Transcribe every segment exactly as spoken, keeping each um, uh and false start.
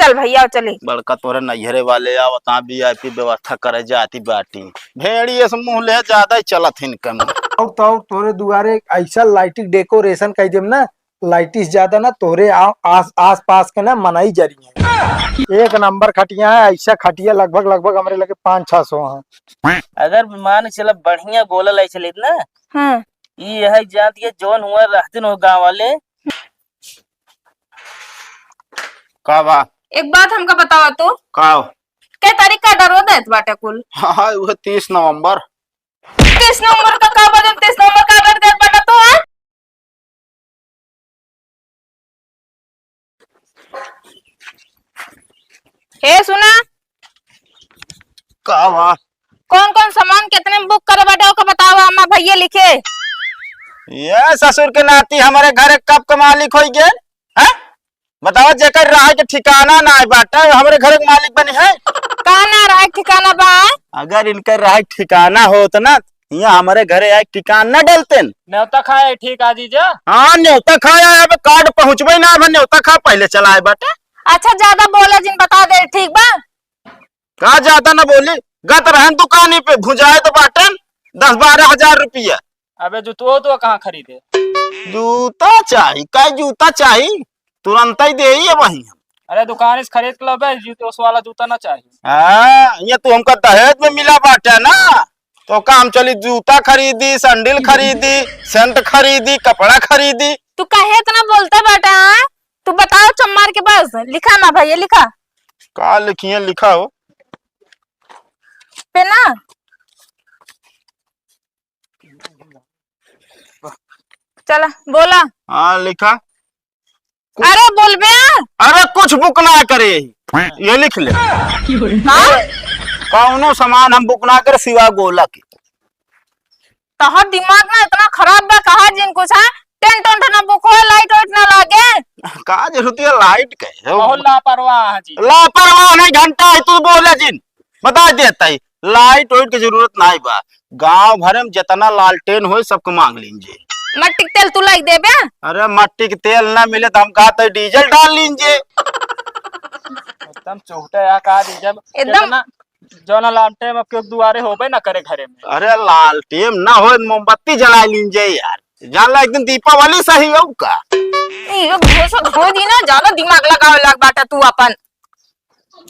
चल भैया, चली। बड़का तोरे नैहरे वाले आवत, हाँ, वीआईपी व्यवस्था करे जाती बाटी। भेड़िए से मुँह ले ज्यादा ही चलत है इनका मुँह। और तो और तोरे दुआरे ऐसा लाइटिंग डेकोरेशन कर देम ना, लाइटिस ज्यादा ना तोरे आ-, आस, आस पास के ना मनई जरी है। एक नंबर खटिया है, ऐसा खटिया लगभग, लगभग हमरे लगे पाँच छह सौ हैं। अगर मान के चला बढ़िया बोलल ऐसे लेत ना, हाँ। ई यही जात के जौन हुआ रहते न हो गाँव वाले। का बा? एक बात हमका बतावा तू। का? के तारीख का order देत बाटे कुल? हाँ, हाँ, उहे तीस नवंबर। तीस नवंबर का, का बा जौन तीस नवंबर का order देत बाटे तू, हाँ? हे सुना। का बा? कौन कौन सामान कितने में बुक करे बाटे, ओके बतावा, हमार भैया लिखे। ये ससुर के नाती हमरे घरे कब के मालिक होई गए, हैं? बतावा, जेकर रहे के ठिकाना ना बाटे, हमरे घरे के मालिक बनी है? का ना रहे के ठिकाना बा? अगर इनकर रहे के ठिकाना होत ना, यहाँ हमरे घरे आए ठिकाना ना डलतेन। न्योता खाए ठीक आ जीजा। हाँ, न्योता खाए आए, अब कार्ड पहुँचबे ना, अब न्योता खा पहले चलाए बाटे। अच्छा, ज्यादा बोला जिन, बता दे, ठीक बा? का ज्यादा ना बोली, गत रहन दुकानी पे भुजाए तो बाटन दस बारह हजार रुपया। अबे जूतो तो कहाँ खरीदे? जूता चाही, का जूता चाही? तुरंत ही दे ही है वहीं। अरे दुकान से खरीद के लाबे, जूते उस वाला जूता ना चाही। हाँ, ये तू हमका दहेज में मिला बाटे ना, तो का हम चली जूता खरीदी, सैंडल खरीदी, सेंट खरीदी, कपड़ा खरीदी। तू काहे इतना बोलते बाटा, हाँ? तू बताओ चम्मार के पास, लिखा ना भैया, लिखा। का लिखिए, लिखा हो। पे ना। चला, बोला। हाँ, लिखा। अरे बोलबे। अरे कुछ बुक ना करे, ये लिख ले। हाँ? कौनो सामान हम बुक ना करे सिवा गोला के। तोहर दिमाग ना इतना खराब बा, कहा जिन कुछ है, टेंट उंट ना बुक हो, लाइट वाइट ना लागे। का जरूरत है लाइट के? बहुत लापरवाह है जी। लापरवाह नहीं, घंटा है, तू बोले जिन, बता देता ही। लाइट वाइट के जरूरत नहीं बा। गांव भर में जितना लालटेन होए, सबको मांग लीजिए। मट्टी के तेल तू लाई देबे? अरे, मट्टी के तेल ना मिले तो हम कहते डीजल डाल लीजिए। एकदम चुहटा या का डीजल? एकदम। कितना जौना लालटेन अब केहू दुआरे होबे ना करे घरे में। अरे, लालटेन ना होए, मोमबत्ती जला लीजिए यार। जान ला, एक दिन दीपावली सही हो का? ई लोग धो से धो दी ना, ज्यादा दिमाग लगावे लाग बाटा तू अपन।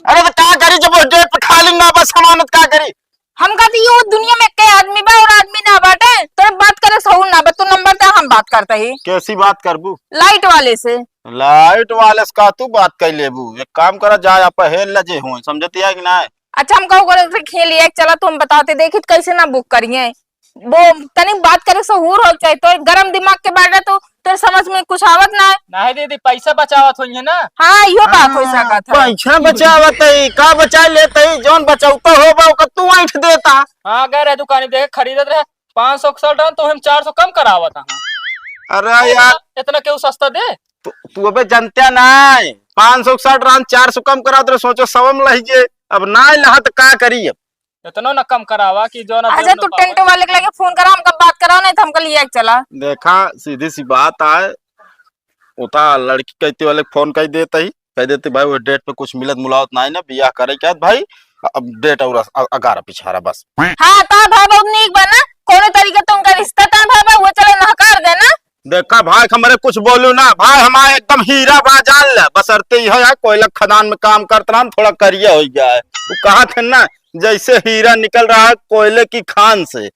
अरे तो का करी, जब वो डेट पे खाली ना बस हमानत का करी? हम कहती ये दुनिया में के आदमी बा और आदमी ना बाटे, तोरे बात करे सहूर ना बा, तू नंबर दे, हम बात करते ही। कैसी बात करबू? लाइट वाले से। लाइट वाले से का तू बात कर लेबू? एक काम करा, जाए आप हेल लजे हो, समझती है कि ना? अच्छा, हम कहू करे खेलिए, चला तू हम बताते, देखी तो कैसे ना बुक करिए। वो तनी बात करे सहूर हो चाहे, तो गरम दिमाग के बारे तो तोर समझ में कुछ आवत ना है। नहीं दीदी, पैसा बचावत होइहे ना। हाँ, इहो बात हो हाँ, सकत है। पैसा बचावत है, का बचा लेत है, जौन बचौता हो बा, ओकर तू ऐंठ देता। हाँ, गए रहे दुकान देखे, खरीदत रहे, पाँच सौ के शर्ट रहन, तो हम चार सौ कम करावत हन। अरे यार। इतना, इतना केहू सस्ता दे? तू, तू अबे जनते ना है, पाँच सौ के शर्ट रहन, चार सौ कम करावत रहे, सोचो सौ में लहिजे, अब ना लहा तो का करी अब? इतनो न कम करावा कि जो ना अच्छा, देव न तू पावे। टेंट वाले के लगे फोन करा, हमका बात कराओ, नहीं तो हमका लिया के चला। देखा, सीधी सी बात आए, उता लड़की कहती वाले के फोन कर देता ही, कह देते, "भाई, वो डेट पे कुछ मिलत मुलावत ना है ना, बियाह करे के बाद भाई, अब डेट और अ-, अगारह पिछारा बस।" हाँ, तो भाई बहुत नीक बा ना, कोनो तरीके तो उनका रिश्ता तो भाई, भाई वो चले नहकार देना। देखा भाई, हमरे कुछ बोलू ना भाई, हमारे एकदम हीरा बा, जान ले, बसरते ही है यार, कोयला खदान में काम करत रहा, थोड़ा करिया हो गया है। वो कहा थे ना, जैसे हीरा निकल रहा है कोयले की खान से।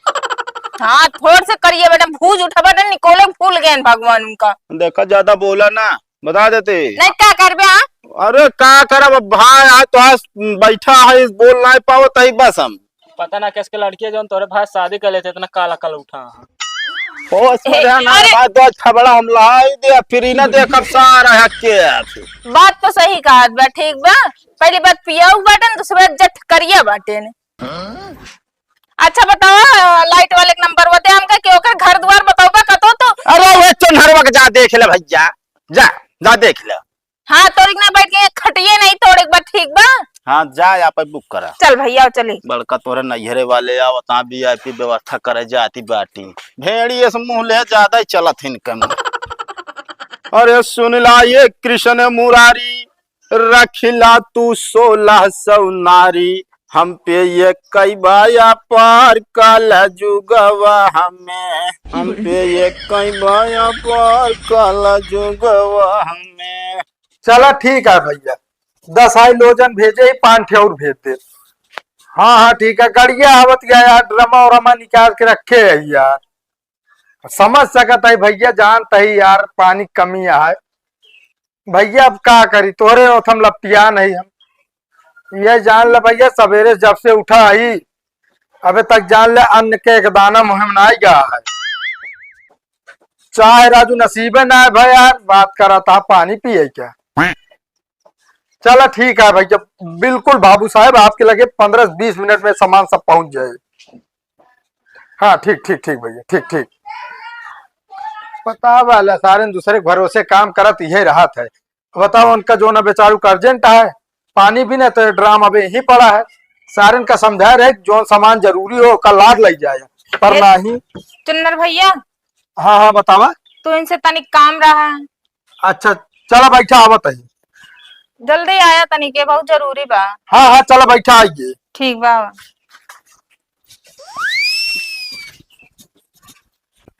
हाँ, थोड़ से करिए बेटा, भूज उठा बेटा, निकोले फूल गए भगवान उनका। देखा, ज्यादा बोला ना, बता देते। नहीं, का करबे, हाँ? अरे, का करब अब भाई, आज तो आज बैठा है, बोल नहीं पावत है बस हम। पता ना किसके लड़की है, जौन तोरे भाई शादी कर लेते, इतना काला काला उठा है। होश में ए, रहना अरे। भाई, दो थबड़ा हम लाई दे, फिर ही ना देखब सारा हक के। बात तो सही कहत बा, ठीक बा। पहली बात पियाऊ बाटेन, दूसरी बात जट करिया बाटेन। अच्छा बतावा, लाइट वाले के नंबर बते हमका कि ओकर घर दुआर बतावा कतो तो। अरे वो चोन्हरवा के जा देख ले भैया, जा, जा देख ले। हाँ, तोरिक ना बैठ के खटिए नहीं तोड़े एक बार, ठीक बा? हाँ, जा, आप बुक करा। चल भैया, चली। बड़का तोरे नैहरे वाले आवत, हाँ, वीआईपी व्यवस्था करे जाती बाटी। भेड़िए से मुँह ले ज्यादा ही चलत हिन कम। अरे सुन ला ये कृष्ण मुरारी, रखिला तू सोलह सौ नारी, हम पे ये कई बाया पार काला जुगवा हमें, हम पे ये कई बाया पार काला जुगवा हमें। चला ठीक है भैया, दस हाइलोजन भेजे ही, पाँच ठे और भेज दे। हाँ, हाँ, ठीक है, गड़िया आवत गया यार, ड्रमा उरमा निकाल के रखे है यार। समझ सकत है भैया, जानत है यार, पानी कमी है भैया। अब का करी, तोहरे ओथम लपटिया नहीं हम। ये जान ले भैया, सवेरे जब से उठा ही, अबे तक जान ले, अन्न के एक दाना मुँह में ना गया है। चाहे राजू नसीबे ना है भाई यार, बात करा था पानी पिए क्या। चला ठीक है भैया, बिल्कुल बाबू साहब आपके लगे पन्द्रह बीस मिनट में सामान सब पहुँच जाए। हाँ, ठीक, ठीक, ठीक भैया, ठीक, ठीक। पता वाला सारे दूसरे के भरोसे काम करत इहे रहत है। बताओ, उनका जो ना बेचारू का अर्जेंट है, पानी भी ना तो ड्राम अबे यहीं पड़ा है। सारन का समझा रहे, जो सामान जरूरी हो, ओका लाद लई जाए, पर ये नहीं। चुन्नर भैया। हाँ, हाँ, बतावा। तू इनसे तनिक काम रहा है। अच्छा, चला बैठा, आवत है। जल्दी आया तनिक, बहुत जरूरी बा। हाँ, हाँ, चला बैठा, आइए। ठीक बा।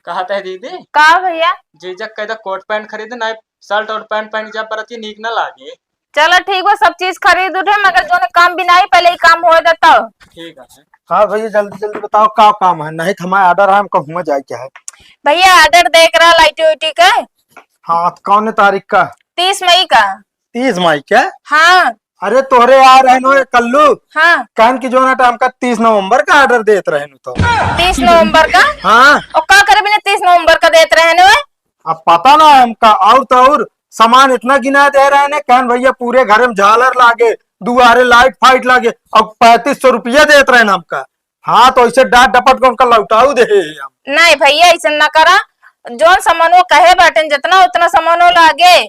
कहत है दीदी। का भैया? जीजा कह दे कोट पैंट खरीदे, ना शर्ट और पैंट पहन के जा परत ही नीक ना लागे। चला ठीक बा, सब चीज खरीद उठे, मगर जोने काम भी नहीं, पहले ही काम होए देता। ठीक है। हाँ भैया, जल्दी जल्दी बताओ का काम है, नहीं तो हमारा ऑर्डर है, हमको हुआ जाए क्या है। भैया ऑर्डर देख रहा लाइटी उइटी का। हाँ, तो कौन तारीख का? तीस मई का। तीस मई के? हाँ। अरे तोहरे आ रहे नो कल्लू। हाँ। कहन की जो ना हमका तीस नवंबर का ऑर्डर देत रहे नु तो। तीस नवंबर का? हाँ। और का करे बिना तीस नवंबर का देत रहे नु? अब पता ना हमका, और तो और सामान इतना गिना दे रहे ने, कहन भैया पूरे घर में झालर लागे, दुआरे लाइट फाइट लागे, और पैंतीस सौ रुपया देत रहे ने हमका। हाँ, तो ऐसे डांट डपट के उनका लौटाऊ दे हम। नहीं भैया, ऐसे ना करा, जौन सामानो कहे बाटेन जितना उतना सामानो लागे।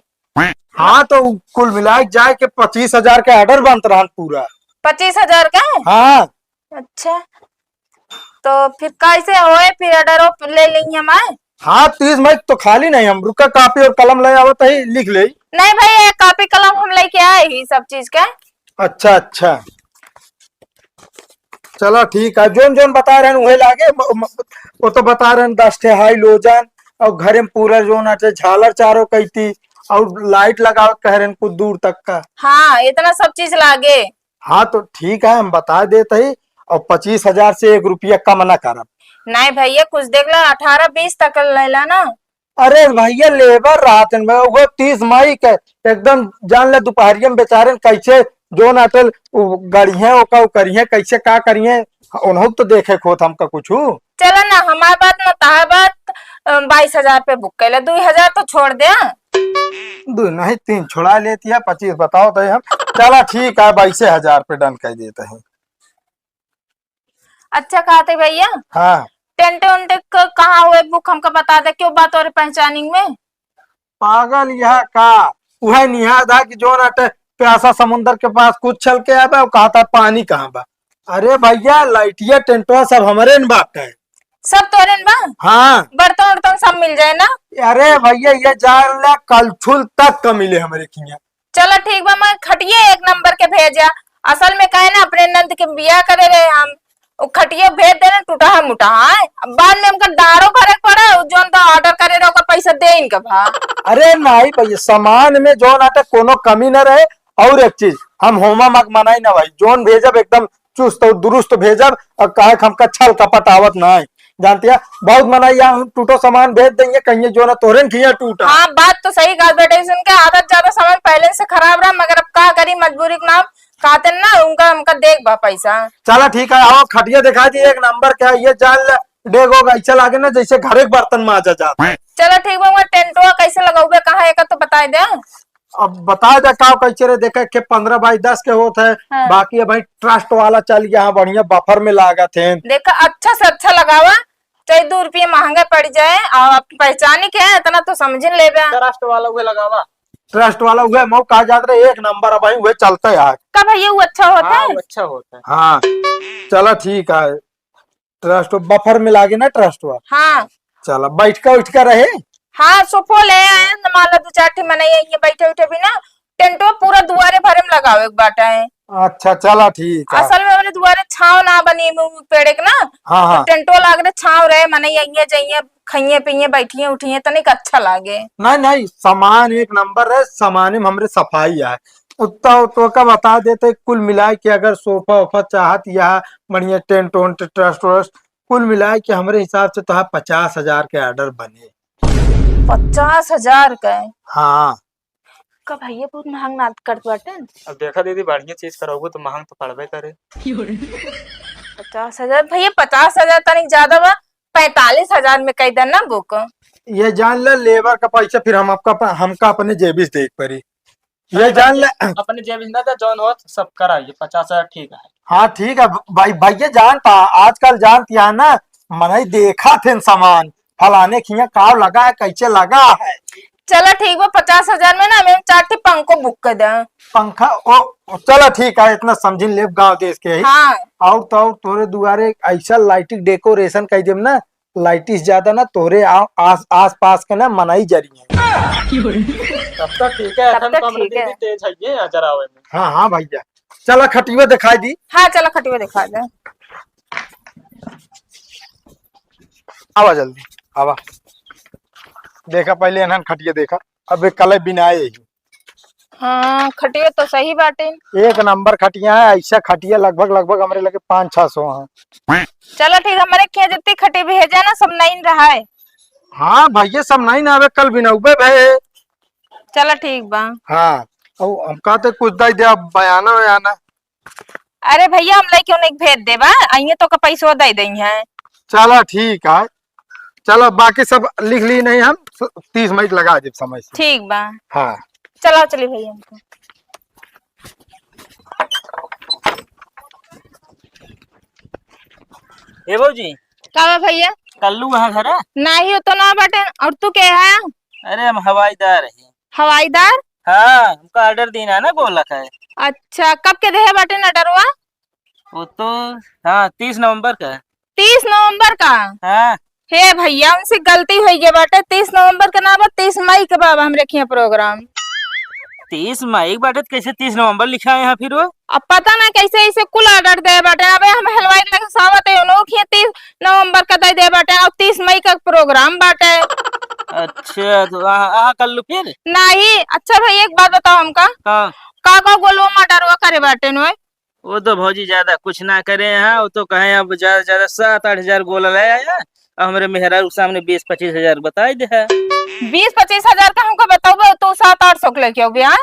हाँ, तो उ कुल मिला के जाए के पच्चीस हजार के ऑर्डर बनत रहन पूरा। पच्चीस हजार का? हाँ। अच्छा, तो फिर कैसे होए, फिर ऑर्डर ले लेंगे हम आए? हाँ, तीस मई तो खाली नहीं, हम रुका, कॉपी और कलम ले आवत ही, लिख ले। नहीं भाई, ये कॉपी कलम हम लेके आए ही सब चीज के। अच्छा, अच्छा। चला ठीक है, जोन जोन बता रहे हैं वही लागे। म-, म-, वो तो बता रहे हैं दस ठे हाइलोजन और घरे में पूरा जोन आटे झालर चारों कैती और लाइट लगावत कह रहे हैं कुछ दूर तक का। हाँ, इतना सब चीज लागे। हाँ तो ठीक है, हम बता देते ही और पच्चीस हजार से एक रुपया कम ना करब। नहीं भैया, कुछ देख ला, अठारह बीस तक ले ला ना। अरे भैया, लेबर रहत हैं, मैं वो तीस मई के एकदम जान ले दोपहरिया में बेचारे कैसे जोन अटल उ गड़िए ओका उ करिए, कैसे का करिए, उन्हों तो देखे खोत हमका कुछ। चला ना, हमार बात ना तहार बात, अ, बाईस हजार पे बुक कैला, दो हजार तो छोड़ दे। दो नहीं, तीन छोड़ा लेती है, पच्चीस बताओ तो हम। चला ठीक है, बाईस हजार पे डन कर देते हैं। अच्छा कहते भैया। हाँ। टेंट उंट क-, कहाँ हुए बुक हमका बता दे, क्यों बात और पहचानिंग में? पागल यह का, उहे निहा दा कि जोन अटे प्यासा समुंदर के पास कुछ चल के आबे, वो कहता पानी कहाँ बा। अरे भैया, लाइटिया टेंटवा सब हमरे न बाटे। सब तोरे न बा? हाँ। बर्तन उर्तन सब मिल जाए ना? अरे भैया, ये जान ले कलछुल तक का मिले हमरे किया। चला ठीक बा, मैं खटिया एक नंबर के भेजा। असल में काहे ना अपने नंद के बियाह करे रहे हम, उ खटिया भेज देने टूटा है मुटा है। अब बाद में हमका डारो भरे के पड़ा, उ जोन तो ऑर्डर करे रहे ओकर पैसा दे इनका भा। अरे नहीं भैया, सामान में जोन आटे कोनो कमी न रहे। और एक चीज, हम होमा मग मनाई ना भाई, जोन भेजब एकदम चुस्त और दुरुस्त भेजब, और काहे कि हमका छल कपट आवत ना है। जानती है, बहुत मना यहाँ हम टूटो सामान भेज देंगे, कहिए जो ना तोरे न खिया टूटा। हाँ, बात तो सही कहा बेटे, सुन के आदत ज्यादा समय पहले से खराब रहा, मगर अब का करी, मजबूरी के नाम कहते ना, उनका हमका देख बा पैसा। चला ठीक है, आओ खटिया दिखा दी, एक नंबर का, ये जान ले, डेगो गैसा लागे ना, जैसे घरे के बर्तन माजा जाता है। चला ठीक बा, वहाँ टेंटवा कैसे लगौबे, कहाँ एक तो बताई दे। अब बता दे का कैसे रे, देखे के पन्द्रह बाई दस के होत है, हाँ। बाकी अब भाई ट्रस्ट वाला चल गया है, बढ़िया बफर में लागत है। देखा, अच्छा से अच्छा लगावा, चाहे दो रुपये महंगा पड़ जाए, और आप पहचानी के है, इतना तो समझ लेबे। ट्रस्ट वाला उहे लगावा। ट्रस्ट वाला उहे मऊ कहा जात रहे, एक नंबर है भाई, उहे चलते है। का भैया, वो अच्छा होता हाँ, है? वो अच्छा होता है। हाँ, चला ठीक है। ट्रस्ट बफर में लागे ना ट्रस्ट वा। हाँ। चला, बैठका उठका रहे? हाँ, सोफो ले आए हैं, मान लो दो चार ठे मनई आई है, बैठे उठे भी ना, टेंटो पूरा दुआरे भरे में लगावे के बाटे। अच्छा, चला ठीक है। असल में हमरे दुआरे छाँव ना बनी, उ पेड़े के ना। हाँ, तो हाँ। टेंटो लाग रहे, छाँव रहे, मनई अइहें जइहें, खइहें पीहें, बैठिहें उठिहें, तनिक अच्छा लागे। नहीं, नहीं, सामान एक नंबर है, सामाने में हमरे सफाई है। उत्ता तो का बता देते, कुल मिलाए के अगर सोफा ओफा चाहत या बढ़िया टेंट ओंट, ट्रस्ट व्रस्ट, कुल मिलाए के हमरे हिसाब से तो पचास हजार के ऑर्डर बने। पचास हजार के? हाँ। का भैया बहुत महंग ना करत बाटेन? अब देखा दीदी, बढ़िया चीज करौबू तो महंग तो पड़बे करे। पचास हजार? भैया, पचास हजार तनिक ज्यादा बा, पैंतालीस हजार में कई देना बुक। ये जान ले, लेबर का पैसा फिर हम आपका अप-, हमका अपने जेबी से देख पड़ी। ये अरे जान भाई, ले। अपने जेबी से ना दे, जौन होत सब कराइए, पचास हजार ठीक है। हाँ ठीक है भाई, भैया जानता, आजकल जानती है ना, मनई देखा थे सामान, फलाने खिया का लगा है, कैसे लगा है। चला ठीक बा, पचास हजार में ना हमें चार ठे पंखो बुक कर दे। पंखा, ओ, ओ, चला ठीक है, इतना समझिन लेब गाँव देश के ही। हाँ। और तो और तोरे दुआरे ऐसा लाइटिंग डेकोरेशन कर देब ना, लाइटिस ज्यादा ना तोरे आ-, आस, आस पास के ना मनई जरी है। तब तो ठीक है, तब अखन तो तो हमरे ठीक है। दीदी तेज है ये जरावे में। हाँ, हाँ भैया, चला खटिया दिखाई दी। हाँ, चला खटिया दिखा दे। आवा जल्दी, आवा। देखा पहले एनहन खटिया देखा, अब एक कले बिनाए ही। हाँ, खटिया तो सही बाटे। एक नंबर खटिया है, ऐसा खटिया लगभग, लगभग हमरे लगे पाँच छह सौ हैं। चला ठीक, हमरे खिया जितनी खटिया भेजा ना, सब नईन रहा है। हाँ भैया, सब नईन आवे, कल बिनउबे भए। चला ठीक बा। हाँ, और हम कहते कुछ दे दे, अब बयाना वयाना। अरे भैया, हम लइके उन्हें भेज देबा, आइए तो का पैसवा दे देइहैं। चला ठीक है, चला बाकी सब लिख ली नहीं हम, तीस मई के लगा देब समय से। ठीक बा। हाँ। चला चली भैया हमको। ए भौजी। का बा भैया? कल्लू वहाँ घर है? नाही, वो तो ना बाटे। और तू के है? अरे हम हवाईदार है। हवाईदार? हाँ, हमका ऑर्डर देना है ना गोला का है। अच्छा, कब के देहे बाटे ना डरवा? वो तो, हाँ, तीस नवंबर का है। तीस नवंबर का? हाँ। हे भैया, उनसे गलती होइ गई बाटे, तीस नवंबर के ना बा, तीस मई के बा हमरे खिया प्रोग्राम। तीस मई के बाटे, तो कैसे तीस नवंबर लिखा है यहाँ फिर वो? अब पता ना कैसे ऐसे कुल ऑर्डर दे बाटे। अबे हम हलवाई के लगे सावत है, उन्हों खिया तीस नवंबर का दे दे बाटे, और तीस मई का प्रोग्राम बाटे। अच्छा, तो अहाँ, अहाँ कल्लू फिर? नहीं, अच्छा भाई, एक बात बताओ हमका। हाँ। का का गोलवा में ऑर्डरवा करे बाटे नोए? वो तो भौजी ज्यादा कुछ ना करे हैं, वो तो कहे अब ज्यादा से ज्यादा सात आठ हजार गोला ले आया, और हमरे मेहरारू के सामने बीस पच्चीस हजार बताई दे है। बीस पच्चीस हजार का हमको बताओ, तो सात आठ सौ के लेके आओ भैया।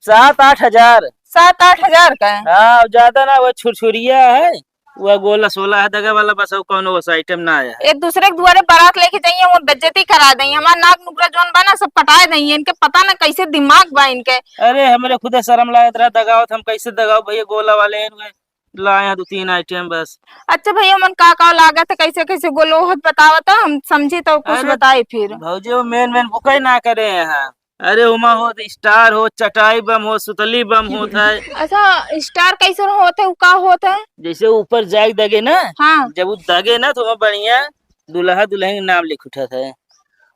सात आठ हजार। सात आठ हजार का है? हाँ, ज्यादा ना, वो छुरछुरिया है, वो गोला सोला है दगा वाला, बस वो कौनो वैसा आइटम ना आया है। एक दूसरे के दुआरे बारात लेके जाइए, वो बेइज्जती करा देंगे, हमार नाक नुकरा जौन बा ना, सब कटाए देंगे। इनके पता ना कैसे दिमाग बा इनके। अरे, हमरे खुदे शर्म लागत रहा, दगावत हम कैसे दगाओ भैया, गोला वाले हैं, लाए हैं दो तीन आइटम बस। अच्छा भैया, मन का का लागत है, कैसे कैसे गोलो होत बतावा तो हम समझी तो कुछ अरे बताई फिर। भौजी, वो मेन मेन बुक ही ना करे हैं। अरे उमा होत स्टार होत, चटाई बम होत, सुतली बम होत है। अच्छा, स्टार कैसन होत है, उ का होत है? जैसे ऊपर जाए दगे ना, हाँ। जब उ दगे ना तो ओमा बढ़िया दुल्हा दुल्हन के नाम लिख उठत है।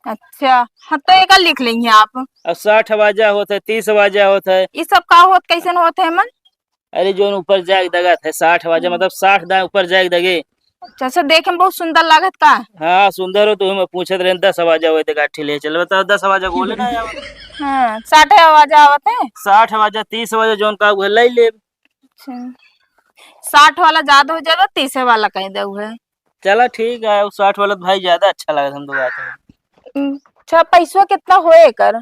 अच्छा, हाँ तो एका लिख लेंगे आप। अब साठ आवाजा होत है, तीस आवाजा होत है। ये सब का होत, कैसन होत है मन? अरे, जौन ऊपर जाए दगत है, साठ आवाजा, हम्म। मतलब, साठ दाएं ऊपर जाए दगे। अच्छा, अच्छा, देखे में बहुत सुंदर लागत का? हाँ, सुंदर हो, तो हम पूछत रहे, दस आवाजा हुए, तो गाठी ले चल, बताओ, दस आवाजा गोले ना आवा। हाँ, साठ आवाजा आवत है? साठ आवाजा, तीस आवाजा, जौन का हुए, ले ले। अच्छा, साठ वाला ज्यादा हो जाएगा, तीस वाला कह दे हुए। चला, ठीक है, वो साठ वाला तो भाई ज्यादा अच्छा लगा, हम तो बात है। हम्म, अच्छा, पैसवा कितना होए एकर?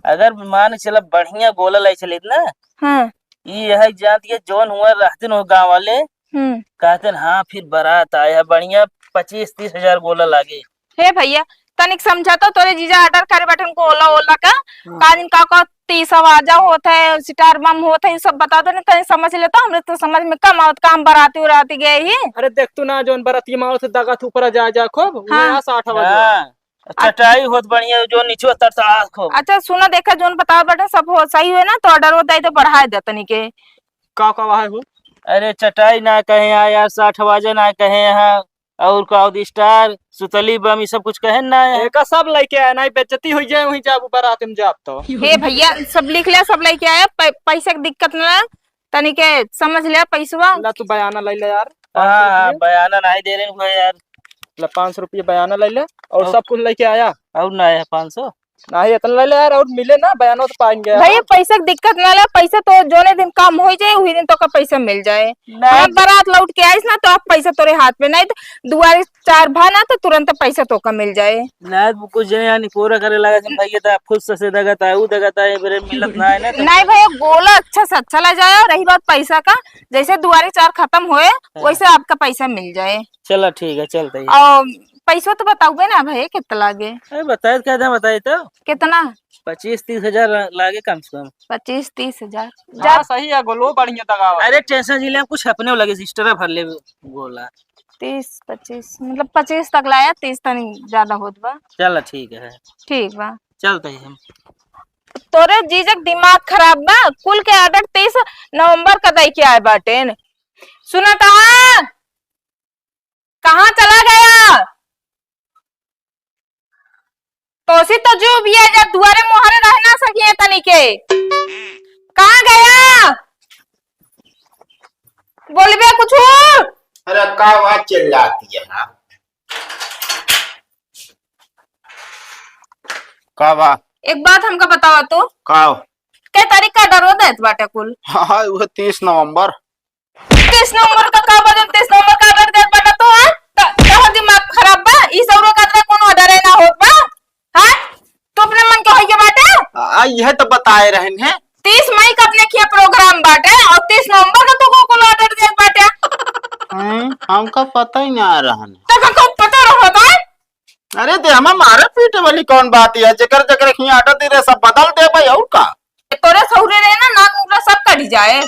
अगर मान के चला, बढ़िया गोला लाई चलित ना, हाँ। ई यह जान के जौन हुआ रहते न हो गाँव वाले, हम्म। कहते न, "हाँ, फिर बारात आया, बढ़िया पच्चीस तीस हजार गोला लागे।" हे भैया, तनिक समझा तो, तोरे जीजा ऑर्डर करे बैठन गोला ओला का, हम्म। का दिन का, का तीस आवाजा होत है, सितार बम होत है, ये सब बता दो, नहीं तनी समझ लेता, हमरे तो समझ में कम आवत, काम बराती उराती गए ही। अरे देख तू ना, जौन बराती में आवत है, दगा थू ऊपर जा, जा खूब, हाँ। वहाँ साठ आवाजा। हाँ। अच्छा, चटाई होत बढ़िया, जो नीचे उतरता आ खूब। अच्छा, सुना, देखा, जौन बताओ बेटा, सब हो, सही हुए ना, तो ऑर्डर वो दे दे, बढ़ाए दे तनी के। का, का है हो? अरे, चटाई ना कहे हैं यार, साठ आवाजा ना कहे हैं। और का होत, स्टार, सुतली बम, ई सब कुछ कहे ना आया। एका सब लइके आया, नाहीं बेइज्जती होइ जाए, वहीं जाबू बारात में जाब तो। हे भइया, सब लिख ले, सब लइके आया, पै-, पैसा के दिक्कत ना, तनी के समझ ले पैसवा। ला तू बयाना लइ ले यार, हाँ, हाँ, पाँच सौ रुपया। बयाना नाहीं दे रहे हैं यार। ला पाँच सौ रुपया बयाना लइ ले, और और सब कुछ लइके आया। और ना आया पाँच सौ? नाहीं, इतना लइ ले यार, और मिले ना, बयानो तो पाएंगे यार। भइया, पैसा के दिक्कत ना ले, पैसा तो जोने दिन काम होइ जाए, वही दिन तोका पैसा मिल जाए। नाहीं। हम बारात लौट के आइस ना, तो अब पैसा तोरे हाथ में, नाहीं तो दुआरे चार भा ना, तो तुरंत पैसा तोका मिल जाए। नाहीं, वो कुछ जने यहाँ निपोरा करे लगा, जब भइया था, खुद से, से दगा था, ऊ दगा था, ये बेरे मिलत ना है ना, तो नाहीं भइया, गोला अच्छा से अच्छा ले जाए, और रही बात पैसा का, जैसे दुआरे चार खत्म होए, हाँ। वैसे आपका पैसा मिल जाए। चला ठीक है, चलते हैं। और पैसो तो बताउबे ना भाई, कितना लागे? अरे बताए, क्या था, बताए तो। कितना? पच्चीस तीस हजार ला-, लागे कम से कम। पच्चीस तीस हजार। हाँ, जा। सही है, गोलो बढ़िया दगावा। अरे टेंशन जी ले, हम कुछ अपने लगे सिस्टर भर ले गोला। तीस पच्चीस, मतलब पच्चीस तक लाया, तीस तनी ज्यादा होत बा। चला ठीक है। ठीक बा। चलते हैं हम। तोरे जीजक दिमाग खराब बा, कुल के ऑर्डर तीस नवंबर का दे के आए बाटेन। सुनत हा? कहाँ चला गया? तोसी तो जो भी है, जब दुआरे मोहरे रह ना सकिए तनी के। कहाँ गया? बोलबे कुछ? अरे का बात चिल्लाती है ना? का बा? एक बात हमका बतावा तो। का? के तारीख का ऑर्डर देत बाटे कुल? हाँ, हाँ, वो तीस नवंबर। तीस नवंबर का का बा, जब तीस नवंबर का ऑर्डर देत बाटा तो, हाँ? त-, तोहर दिमाग खराब बा? ई सौरो का तरह कोनो ऑर्डर ना होत बा? हाँ? तू अपने मन के होई के बाटे? आ, यह तो बताए रहन है। तीस मई का अपने किया प्रोग्राम बाटे और तीस नवंबर का तू को कोनो ऑर्डर देत बाटे? हम्म, हमका पता ही ना रहन। तो हमको पता रहता है? अरे, ते हमें मारे पीटे वाली कौन बात है? जेकर जेकर हियाँ ऑर्डर दे रहे, सब बदल दे भाई, और का? तोरे सहुरे रहे ना, नाक मुकरा सब कट जाए।